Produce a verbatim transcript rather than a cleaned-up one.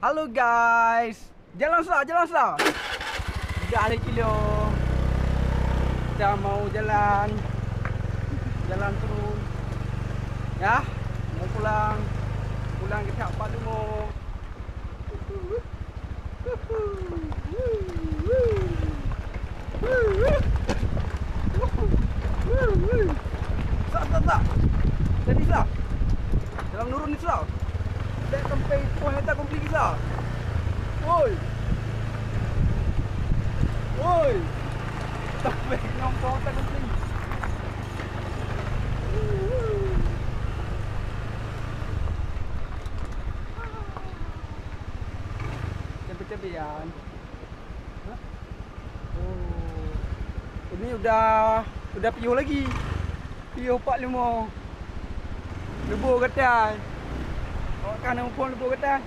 Halo guys, jalan sa, jalan sa. Tiga hari kilo. Kita mau jalan, jalan turun. Ya, mau pulang. Pulang ke Pak Lumo. Sa, sa, sa. Jadi sa. Dalam nurun ni sa. Dek sampai poh nyata komplit sa. Woi. Woi. Sampai nyompong tak komplit. Cabe-cabean. Oh. Ini udah, udah piôh lagi. Piôh Pak Lumo. Lubô gatai. Awak kan muphom lubô gatai.